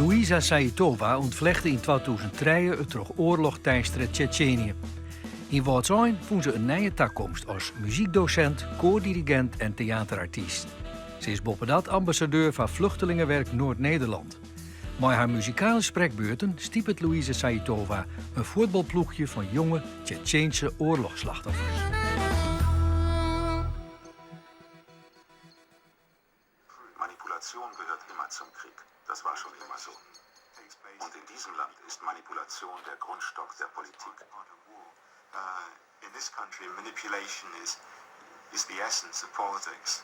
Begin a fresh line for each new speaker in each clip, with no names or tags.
Luiza Saitova ûntflechte yn 2003 it troch oarloch teistere Tsjetsjenië. Yn Wâldsein fûn se in nije takomst as muzykdosint, koardirigint en teaterartyst. Se is boppedat ambassadeur foar Vluchtelingenwerk Noord-Nederland. Mei har muzikale sprekbeurten stipet Louise Saitova in fuotbalploechje fan jonge Tsjetsjeense oarlochsslachtoffers.
Manipulation gehört immer zum Krieg. Das war schon immer so. Und in diesem Land ist Manipulation der Grundstock der Politik. In this country manipulation is is the essence of politics.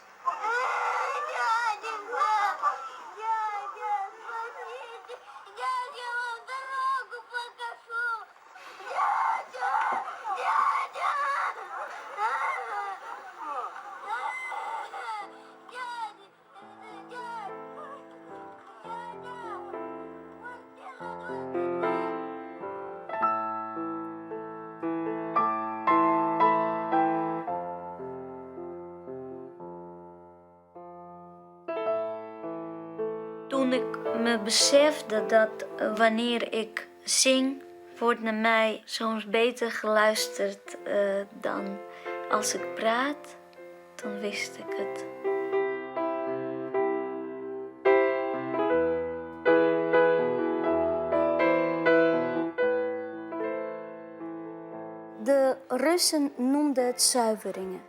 Toen ik me besefte dat wanneer ik zing, wordt naar mij soms beter geluisterd dan als ik praat. Dan wist ik het. De Russen noemden het zuiveringen.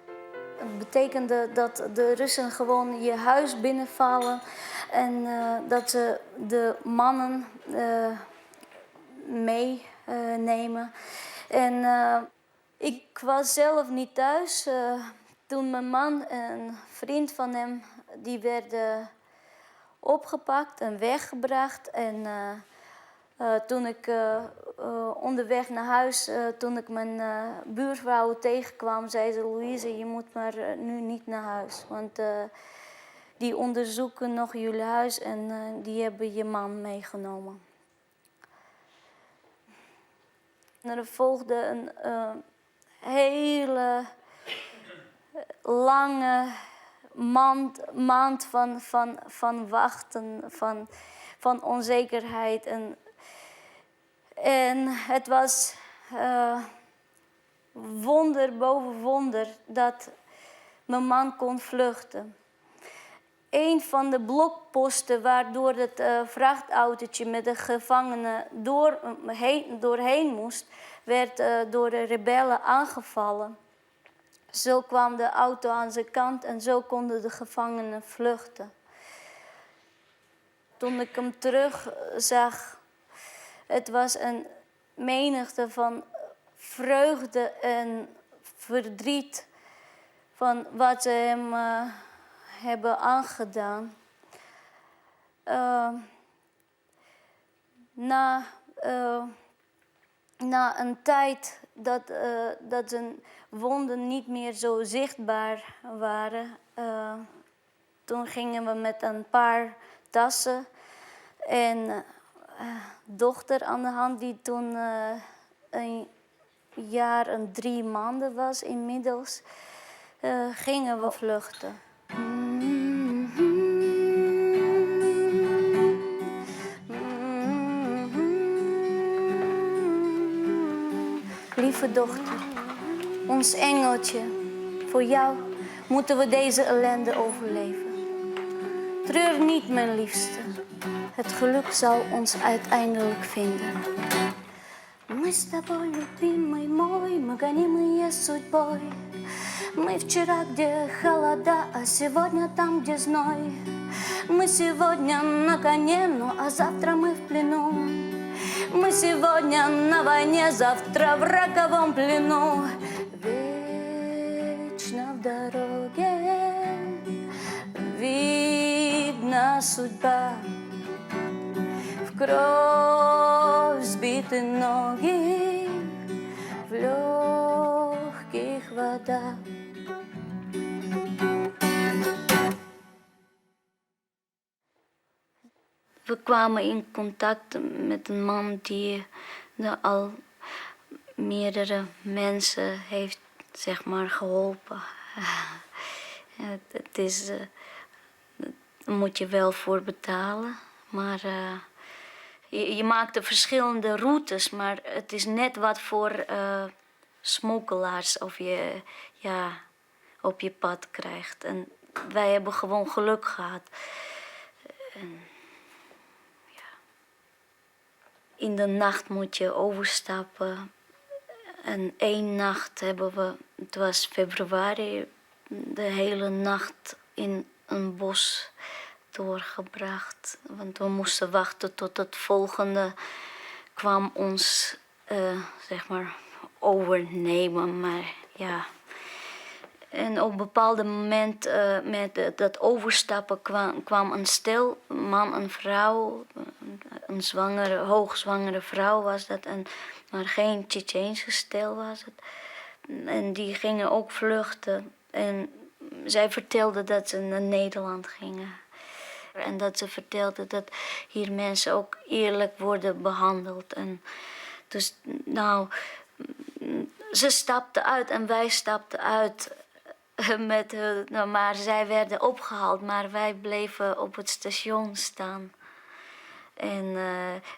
Het betekende dat de Russen gewoon je huis binnenvallen en uh, dat ze de mannen uh, meenemen. En uh, ik was zelf niet thuis uh, toen mijn man en een vriend van hem die werden opgepakt en weggebracht. En uh, uh, toen ik onderweg naar huis, toen ik mijn buurvrouw tegenkwam, zei ze: Louise, je moet maar nu niet naar huis. Want die onderzoeken nog jullie huis en die hebben je man meegenomen. En er volgde een hele lange maand, maand van, van, van wachten, van, van onzekerheid. En, en het was uh, wonder boven wonder dat mijn man kon vluchten. Een van de blokposten waardoor het uh, vrachtautootje met de gevangenen door, heen, doorheen moest, werd uh, door de rebellen aangevallen. Zo kwam de auto aan zijn kant en zo konden de gevangenen vluchten. Toen ik hem terug zag, het was een menigte van vreugde en verdriet van wat ze hem uh, hebben aangedaan. Uh, na, uh, na een tijd dat, dat zijn wonden niet meer zo zichtbaar waren, toen gingen we met een paar tassen en dochter aan de hand die toen een jaar en drie maanden was inmiddels, gingen we vluchten. Lieve dochter, ons engeltje, voor jou moeten we deze ellende overleven. Treur niet, mijn liefste. Het geluk zal ons uiteindelijk vinden. Мы с тобой, любимый мой, мы гонимые судьбой. Мы вчера, где холода, а сегодня там, где зной. Мы сегодня на коне, ну а завтра мы в плену. Мы сегодня на войне, завтра в роковом плену. Вечно в дороге видна судьба. В кровь сбиты ноги, в легких вода. We kwamen in contact met een man die al meerdere mensen heeft zeg maar, geholpen. Het, is, uh, daar moet je wel voor betalen, maar uh, Je, je maakte verschillende routes, maar het is net wat voor smokkelaars of je ja, op je pad krijgt. En wij hebben gewoon geluk gehad. En, ja. In de nacht moet je overstappen. En één nacht hebben we, het was februari, de hele nacht in een bos doorgebracht. Want we moesten wachten tot het volgende kwam ons, zeg maar, overnemen. Maar ja. En op een bepaald moment met dat overstappen kwam een stel, een man en vrouw, een zwangere, hoogzwangere vrouw was dat, en, maar geen Tsjetsjeense stel was het. En die gingen ook vluchten. En zij vertelde dat ze naar Nederland gingen. En dat ze vertelde dat hier mensen ook eerlijk worden behandeld. En dus nou, ze stapten uit en wij stapten uit. Met hun, nou, maar zij werden opgehaald, maar wij bleven op het station staan.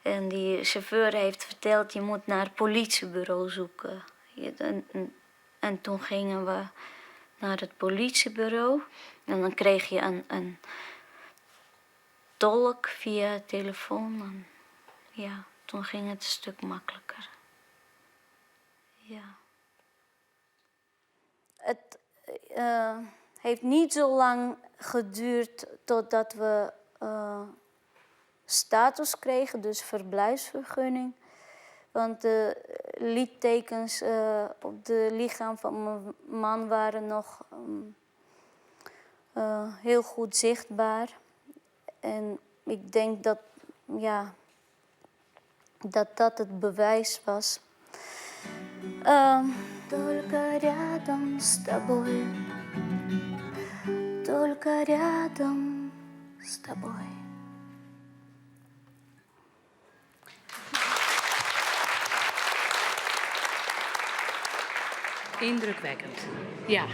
En die chauffeur heeft verteld, je moet naar het politiebureau zoeken. En toen gingen we naar het politiebureau. En dan kreeg je een tolk via telefoon. En ja, toen ging het een stuk makkelijker. Ja. Het heeft niet zo lang geduurd totdat we status kregen, dus verblijfsvergunning. Want de littekens op de lichaam van mijn man waren nog heel goed zichtbaar. En ik denk dat, ja, dat dat het bewijs was. Только рядом с тобой, только рядом с тобой.
Indrukwekkend. Ja,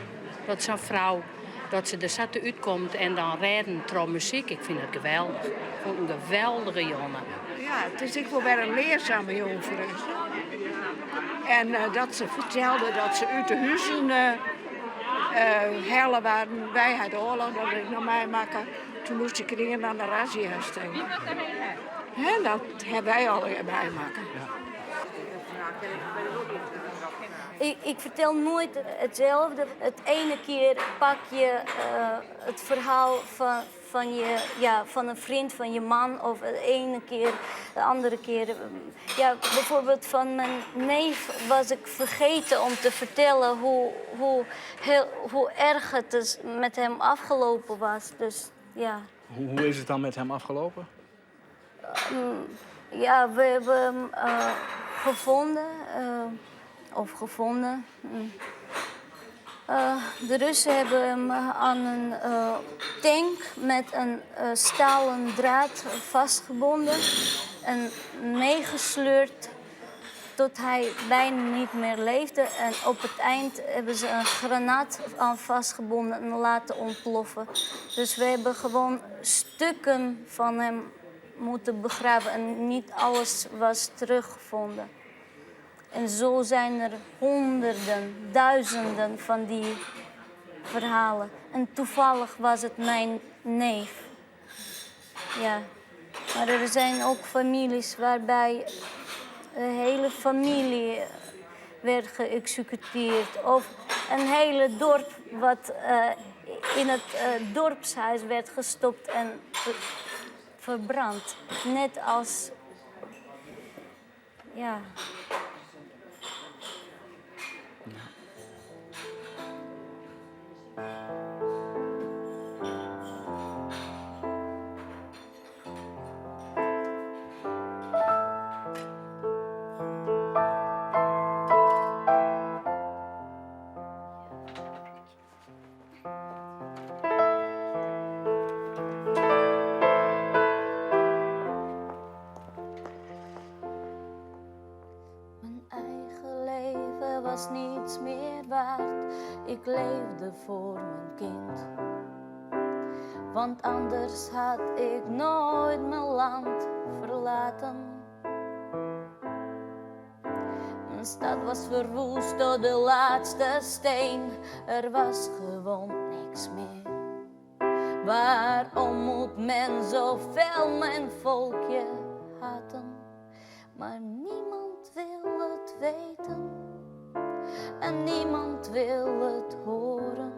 dat zo'n frou, dat se der sa útkomt en dan rêden troch muzyk. Ik fyn it geweldich. Ik fûn it in geweldige jonge.
Ja, it is ek wol wer in learzame jûn foar ús. En dat se fertelde dat se út de huzen helle waarden. Wy ha de oarloch dat ik noch meimakke. Toen moast ik er aan de razzia's tinke. Hè, dat ha wy allegear meimakke.
Ik vertel nooit hetzelfde. Het ene keer pak je het verhaal ja, van een vriend van je man. Of de ene keer, de andere keer. Ja, bijvoorbeeld van mijn neef was ik vergeten om te vertellen hoe erg het dus met hem afgelopen was. Dus, ja.
Hoe is het dan met hem afgelopen?
Ja, we hebben hem gevonden. Of gevonden. De Russen hebben hem aan een tank met een stalen draad vastgebonden en meegesleurd tot hij bijna niet meer leefde. En op het eind hebben ze een granaat aan vastgebonden en laten ontploffen. Dus we hebben gewoon stukken van hem moeten begraven en niet alles was teruggevonden. En zo zijn er honderden, duizenden van die verhalen. En toevallig was het mijn neef. Ja. Maar er zijn ook families waarbij de hele familie werd geëxecuteerd. Of een hele dorp wat in het dorpshuis werd gestopt en verbrand. Net als... Ja. Mijn eigen leven was niets meer waard. Ik leefde voor mijn kind. Want anders had ik nooit mijn land verlaten. stad was verwoest tot de laatste steen. Er was gewoon niks meer. Waarom moet men zo fel mijn volkje haten? Maar niemand wil het weten en niemand wil het horen.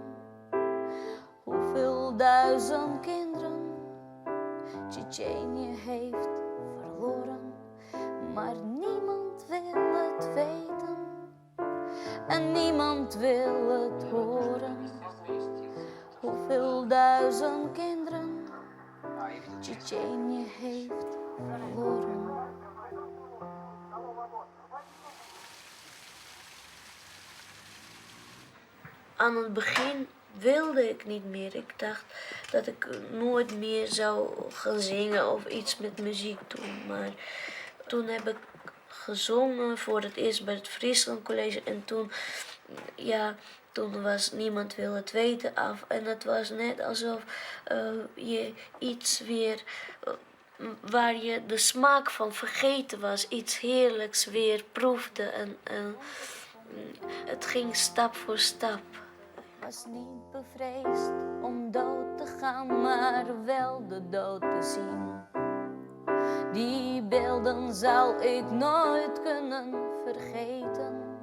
Hoeveel duizend kinderen Tsjetsjenië heeft verloren. Maar niemand wil het weten en niemand wil het horen. Hoeveel duizend kinderen Tsjetsjenië heeft verloren.
Aan het begin wilde ik niet meer. Ik dacht dat ik nooit meer zou gaan zingen of iets met muziek doen. Maar toen heb ik gezongen voor het eerst bij het Friesland College. En toen, ja, toen was Niemand wil het weten af. En het was net alsof je iets weer, waar je de smaak van vergeten was, iets heerlijks weer proefde. En het ging stap voor stap.
Was niet bevreesd om dood te gaan, maar wel de dood te zien. Die beelden zal ik nooit kunnen vergeten.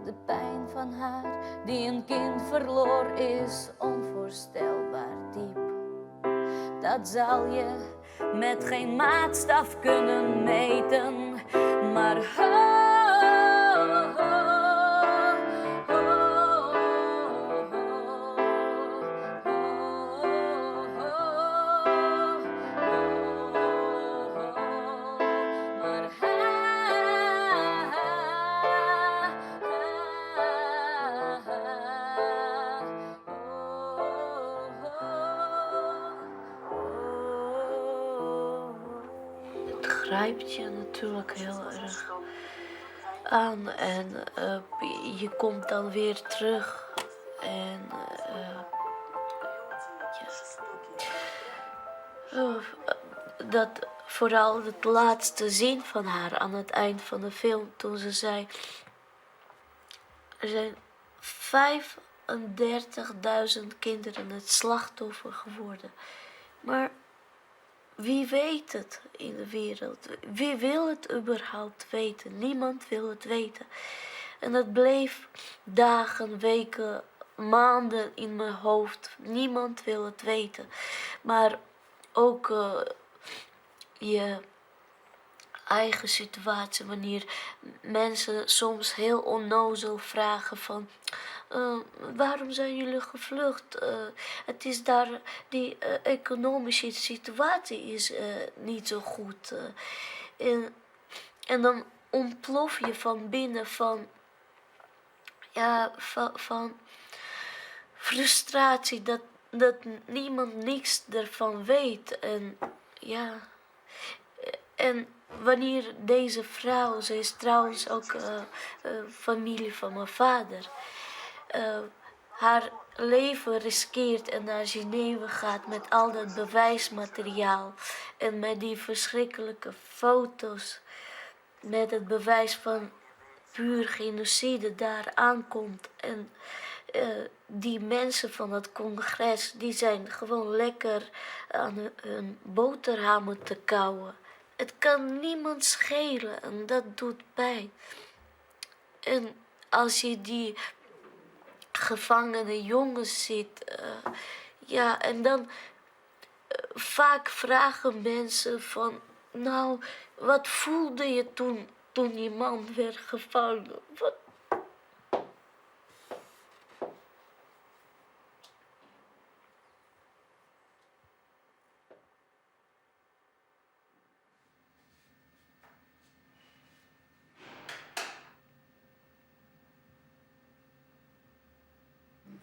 De pijn van haar die een kind verloor is onvoorstelbaar diep. Dat zal je met geen maatstaf kunnen meten. Maar ho, ho, ho, maar ha, ha, ha,
Het grijpt je natuurlijk heel erg aan en je komt dan weer terug. En ja. Oh, dat vooral het laatste zin van haar aan het eind van de film, toen ze zei: er zijn 35.000 kinderen het slachtoffer geworden. Maar wie weet het in de wereld? Wie wil het überhaupt weten? Niemand wil het weten. En dat bleef dagen, weken, maanden in mijn hoofd. Niemand wil het weten. Maar ook je eigen situatie, wanneer mensen soms heel onnozel vragen van, waarom zijn jullie gevlucht? Het is daar, die economische situatie is niet zo goed. En dan ontplof je van binnen van frustratie dat niemand niks ervan weet. En, ja. En wanneer deze vrouw, ze is trouwens ook familie van mijn vader, haar leven riskeert en naar Geneve gaat met al dat bewijsmateriaal en met die verschrikkelijke foto's, met het bewijs van puur genocide daar aankomt. En die mensen van het congres, die zijn gewoon lekker aan hun boterhammen te kauwen. Het kan niemand schelen en dat doet pijn. En als je die gevangene jongens ziet, ja, en dan vaak vragen mensen van, nou, wat voelde je toen die man werd gevangen? Wat?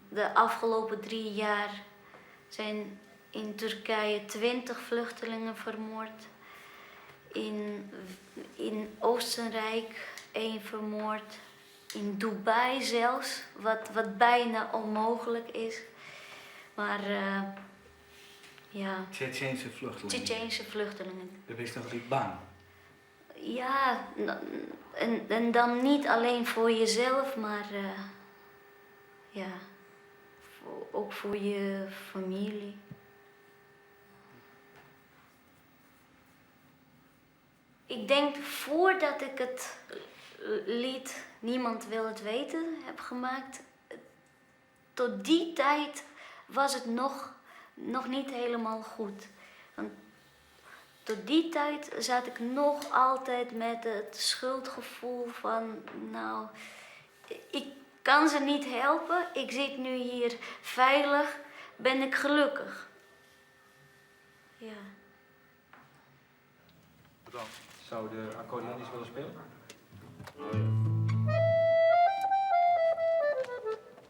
De afgelopen 3 jaar zijn in Turkije 20 vluchtelingen vermoord. In Oostenrijk 1 vermoord. In Dubai zelfs, wat bijna onmogelijk is. Maar ja.
Tsjetsjeense vluchtelingen.
Tsjetsjeense vluchtelingen.
Dan ben je nog niet bang?
Ja, en dan niet alleen voor jezelf, maar ja, ook voor je familie. Ik denk voordat ik het lied Niemand wil het weten heb gemaakt, tot die tijd was het nog niet helemaal goed. Want tot die tijd zat ik nog altijd met het schuldgevoel van, nou, ik kan ze niet helpen, ik zit nu hier veilig, ben ik gelukkig. Ja.
Bedankt. Zou de accordeon iets willen spelen?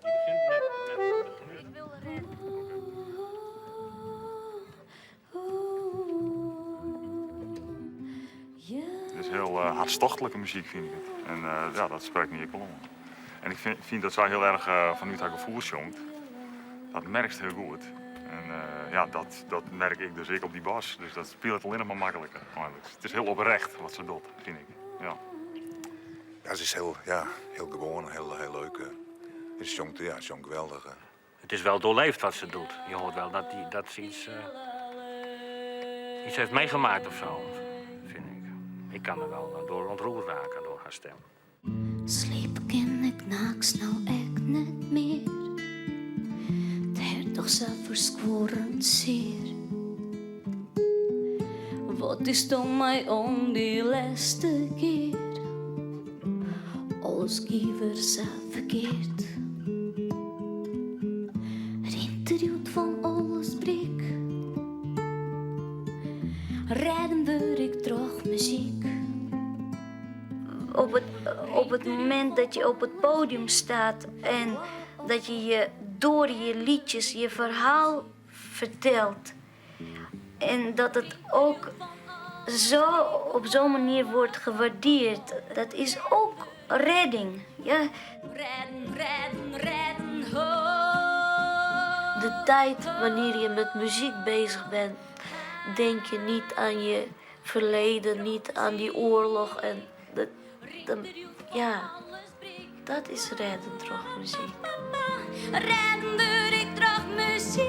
Je begint met
Ik wil redden.
Het is heel hartstochtelijke muziek, vind ik het. En ja, dat spreekt me ook wel om. En ik vind dat zij heel erg vanuit haar gevoel zingt. Dat merkt heel goed. En ja, dat merk ik dus ik op die bas. Dus dat speelt alleen nog maar makkelijker. Eigenlijk. Het is heel oprecht wat ze doet, vind ik. Ja.
Ja, ze is heel, ja, heel gewoon, heel, heel leuk. Het is jong, ja, jong geweldig.
Het is wel doorleefd wat ze doet. Je hoort wel dat ze iets heeft meegemaakt of zo, vind ik. Ik kan er wel door ontroerd raken, door haar stem.
Sleep ken ik nachts nou echt net meer. Het hertog zo verskorend zeer. Wat is dan mij om die laatste keer? Alles giever zo verkeerd. Rint er uit van alles brik. Redden word ik terug muziek. Op het moment dat je op het podium staat en dat je je door je liedjes je verhaal vertelt. En dat het ook zo op zo'n manier wordt gewaardeerd. Dat is ook redding. Ja.
Redden, redden, redden, ho.
De tijd wanneer je met muziek bezig bent, denk je niet aan je verleden, niet aan die oorlog. En dat, dan, ja, dat is redden door muziek.
Redden door ik door muziek.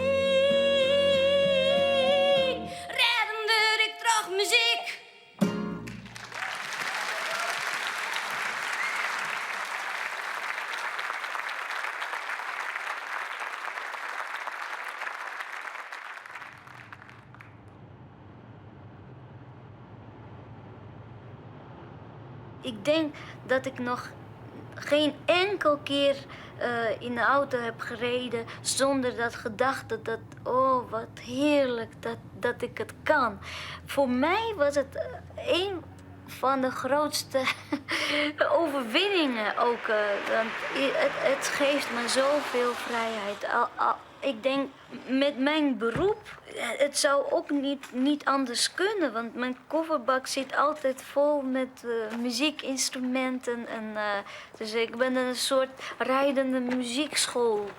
Redden door ik door muziek.
Ik denk dat ik nog geen enkel keer in de auto heb gereden zonder dat gedachte dat, oh, wat heerlijk dat ik het kan. Voor mij was het een van de grootste overwinningen ook. Want het geeft me zoveel vrijheid. Ik denk met mijn beroep, het zou ook niet anders kunnen. Want mijn kofferbak zit altijd vol met muziekinstrumenten. En dus ik ben een soort rijdende muziekschool.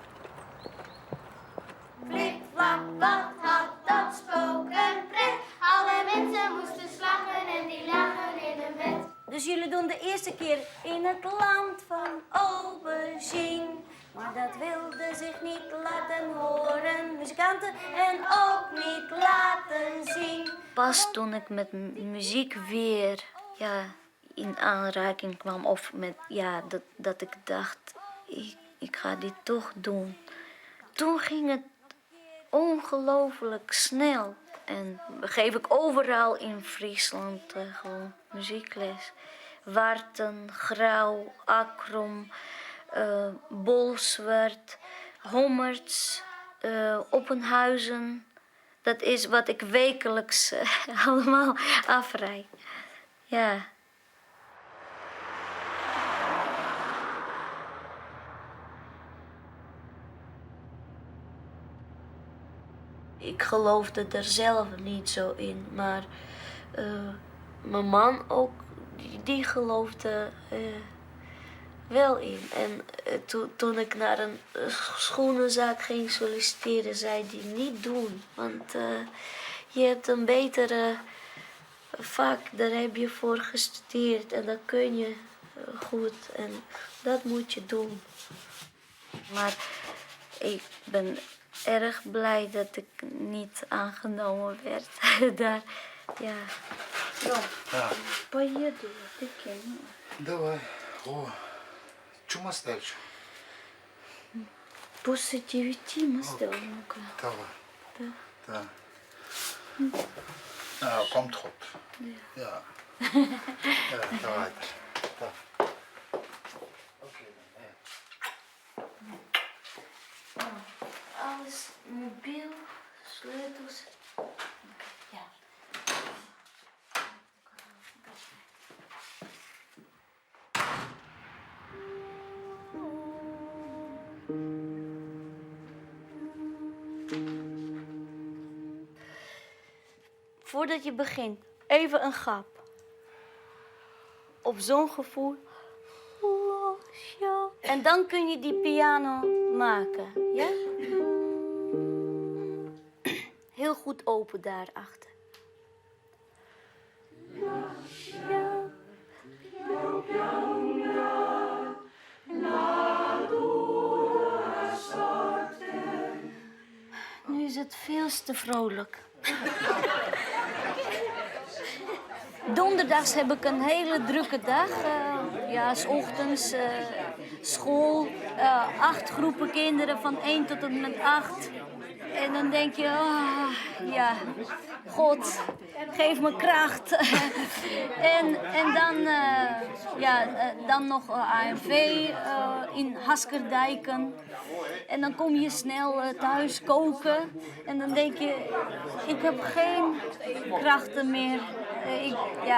Flik, flak, wat had dat spook een pret. Alle mensen moesten slapen en die lagen in een bed.
Dus jullie doen de eerste keer in het land van aubergine. Maar dat wilde zich niet laten horen, muzikanten, en ook niet laten zien. Pas toen ik met muziek weer, ja, in aanraking kwam, of met, ja, dat, dat ik dacht, ik ga dit toch doen. Toen ging het ongelooflijk snel. En geef ik overal in Friesland gewoon muziekles. Warten, Grou, Akkrum, Bolsward, Hommerts, Oppenhuizen. Dat is wat ik wekelijks allemaal afrij. Ja.
Ik geloofde er zelf niet zo in, maar mijn man ook, die geloofde wel in. En toen ik naar een schoenenzaak ging solliciteren, zei die niet doen. Want je hebt een betere Vak, daar heb je voor gestudeerd en dat kun je goed en dat moet je doen. Maar ik ben erg blij dat ik niet aangenomen werd daar. Ja.
Ja.
Поеду, ты кем?
Давай. О, что мы дальше?
После 9 мы сделаем.
Давай.
Да.
Да. Nou, komt goed. Ja. Ja, давай. Да.
Alles mobiel, sleutels. Ja. Voordat je begint, even een grap. Op zo'n gevoel. En dan kun je die piano maken, ja? Heel goed open daarachter. Nu is het veel te vrolijk. Donderdags heb ik een hele drukke dag. Ja, 's ochtends school. 8 groepen kinderen van 1 tot en met 8. En dan denk je, ah, ja, God, geef me kracht. En ja, dan nog AMV in Haskerdijken. En dan kom je snel thuis koken. En dan denk je, ik heb geen krachten meer.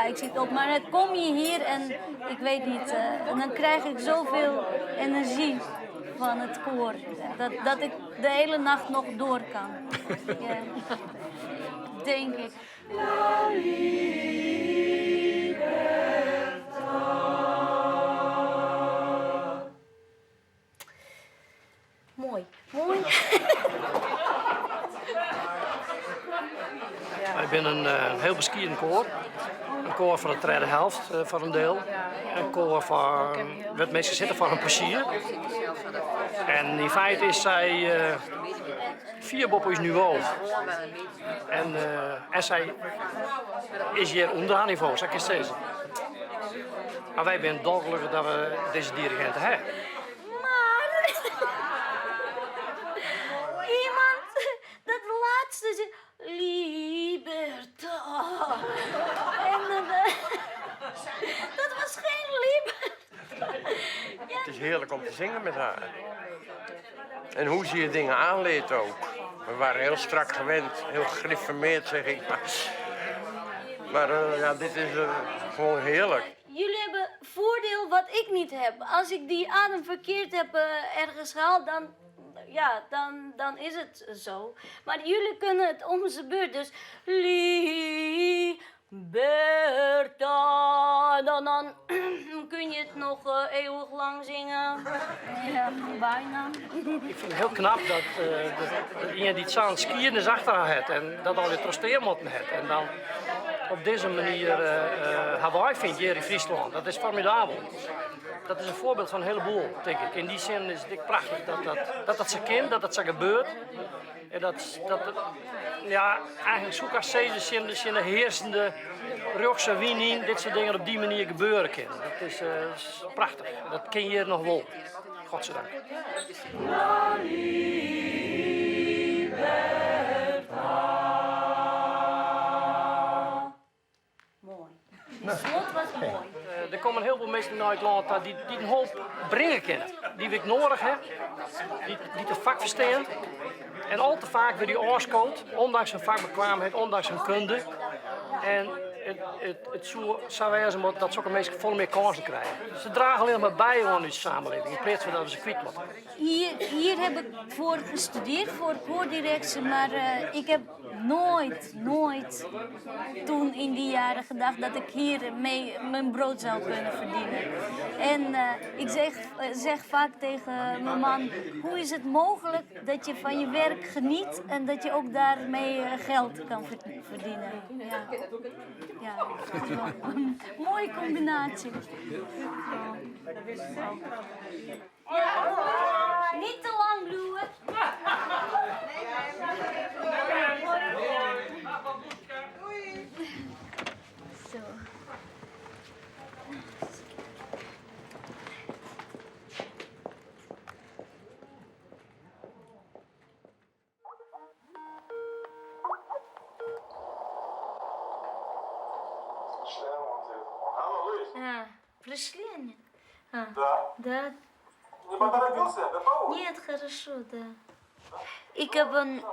Ik zit op. Maar dan kom je hier en ik weet niet. En dan krijg ik zoveel energie van het koor. Dat ik de hele nacht nog door kan. Ja. Denk ik. Mooi. Mooi.
Wij zijn een heel beskieden koor. Een koor van de tweede helft voor een deel. Een koor van wat mensen zitten voor een plezier. En in feite is zij 4 op is niveau. En zij is hier onder haar niveau, zou ik eens zeggen. Maar wij zijn dolgelukkig dat we deze dirigenten hebben.
Maar iemand, dat laatste zin, Liberta. En dan, dat was geen Liberta. Ja.
Het is heerlijk om te zingen met haar. En hoe ze je dingen aanleert ook. We waren heel strak gewend, heel gereformeerd zeg ik maar. Maar ja, dit is gewoon heerlijk.
Jullie hebben voordeel wat ik niet heb. Als ik die adem verkeerd heb ergens gehaald, dan is het zo. Maar jullie kunnen het om zijn beurt. Dus Liberta, dan kun je het nog eeuwig lang zingen. Ja, bijna.
Ik vind het heel knap dat iemand die het zo'n skiën is achter haar heeft en dat al weer troosteer moet heeft. En dan op deze manier Hawaii vindt hier in Friesland. Dat is formidabel. Dat is een voorbeeld van een heleboel, denk ik. In die zin is het prachtig dat dat ze kent, dat dat zo gebeurt. En dat, dat, ja, eigenlijk zoek als ze de zin, de heersende rugse wien in, dit soort dingen op die manier gebeuren kunnen. Dat is prachtig. Dat ken je hier nog wel. Godzijdank.
Mooi. De slot was mooi.
Er komen heel veel mensen naar het land die een hoop brengen kunnen. Die we nodig hebben, die het vak verstaan. En al te vaak weer die oorskoot, ondanks hun vakbekwaamheid, ondanks hun kunde. En het zou wezen dat zulke mensen veel meer kansen krijgen. Ze dragen alleen maar bij aan de samenleving, in plaats van dat we ze kwijt moeten.
Hier heb ik voor gestudeerd, voor koordirectie, maar ik heb nooit toen in die jaren gedacht dat ik hier mee mijn brood zou kunnen verdienen. En ik zeg vaak tegen mijn man, hoe is het mogelijk dat je van je werk geniet en dat je ook daarmee geld kan verdienen? Ja.
Ja, moaie kombinaasje. Niet te lang bliuwe. Zo. А, пришли они? А,
Да.
Да.
Не поторопился, готов?
Нет, хорошо, да. Ik heb een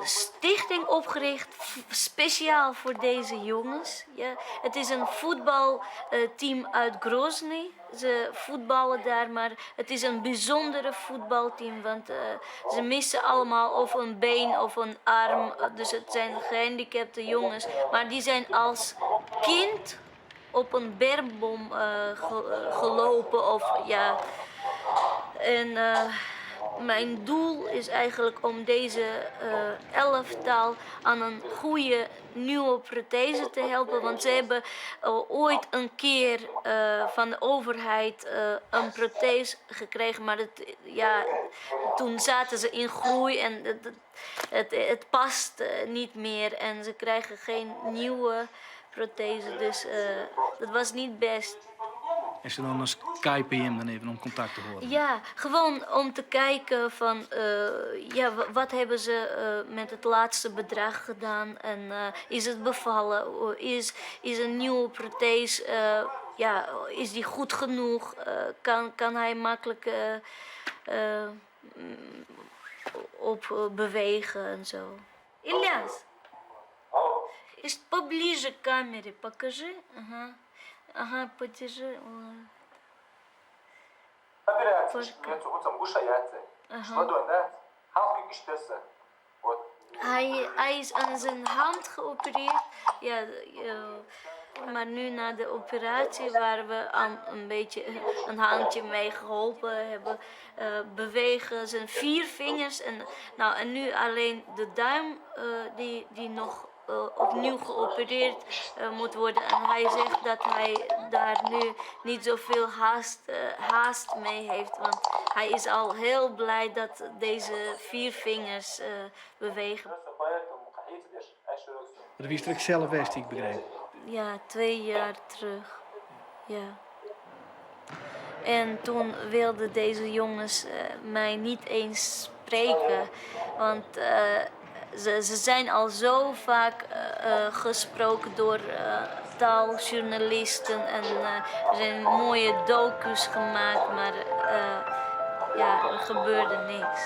stichting opgericht speciaal voor deze jongens. Ja, het is een voetbalteam uit Grozny. Ze voetballen daar, maar het is een bijzondere voetbalteam. Want ze missen allemaal of een been of een arm. Dus het zijn gehandicapte jongens. Maar die zijn als kind op een bermbom gelopen. Of, ja. En mijn doel is eigenlijk om deze elftal aan een goede nieuwe prothese te helpen. Want ze hebben ooit een keer van de overheid een prothese gekregen. Maar toen zaten ze in groei en het past niet meer. En ze krijgen geen nieuwe prothese, dus dat was niet best.
En ze dan skypen je hem dan even om contact te horen?
Ja, gewoon om te kijken van, ja, wat hebben ze met het laatste bedrag gedaan en is het bevallen? Is een nieuwe prothese, ja, is die goed genoeg? Kan hij makkelijk op bewegen en zo? Ilias, is поближе к камере, покажи. Ага. Ага, подержи. Ага. Hij is aan zijn hand geopereerd. Ja, maar nu na de operatie waar we aan een beetje een handje mee geholpen hebben, bewegen zijn 4 vingers. En, nou, en nu alleen de duim die nog opnieuw geopereerd moet worden. En hij zegt dat hij daar nu niet zoveel haast mee heeft. Want hij is al heel blij dat deze 4 vingers bewegen.
Dat wist ik zelf best, ik begreep.
Ja, 2 jaar terug. Ja. En toen wilden deze jongens mij niet eens spreken. Want ze zijn al zo vaak gesproken door taaljournalisten. En er zijn mooie docus gemaakt, maar er gebeurde niks.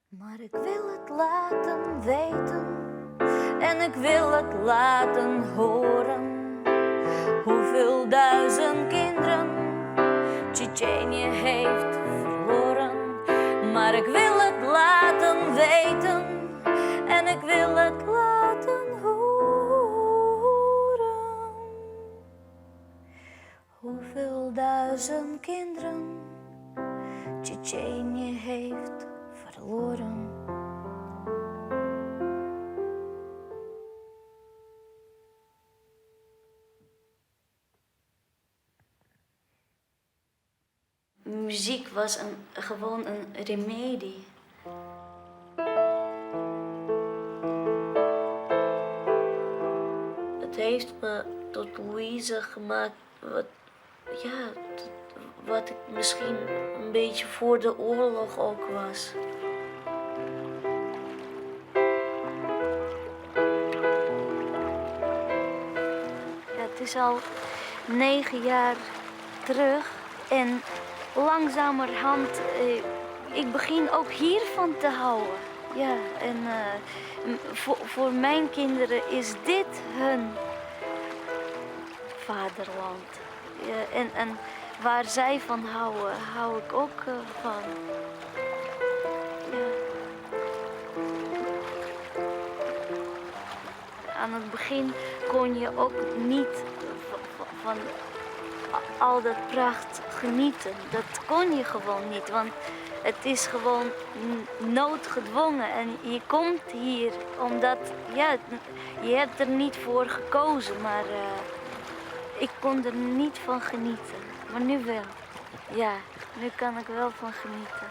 Maar ik wil het laten weten en ik wil het laten horen. Hoeveel 1000 kinderen Tsjetsjenië heeft verloren. Maar ik wil het laten weten en ik wil het laten horen. Hoeveel 1000 kinderen Tsjetsjenië heeft verloren. Muziek was gewoon een remedie. Het heeft me tot Louise gemaakt wat ik misschien een beetje voor de oorlog ook was. Ja, het is al 9 jaar terug en langzamerhand, ik begin ook hiervan te houden. Ja, en voor mijn kinderen is dit hun vaderland. Ja, en waar zij van houden, hou ik ook van. Ja. Aan het begin kon je ook niet van
al dat pracht genieten. Dat kon je gewoon niet, want het is gewoon noodgedwongen. En je komt hier omdat, ja, je hebt er niet voor gekozen, maar eh, ik kon er niet van genieten. Maar nu wel. Ja, nu kan ik wel van genieten.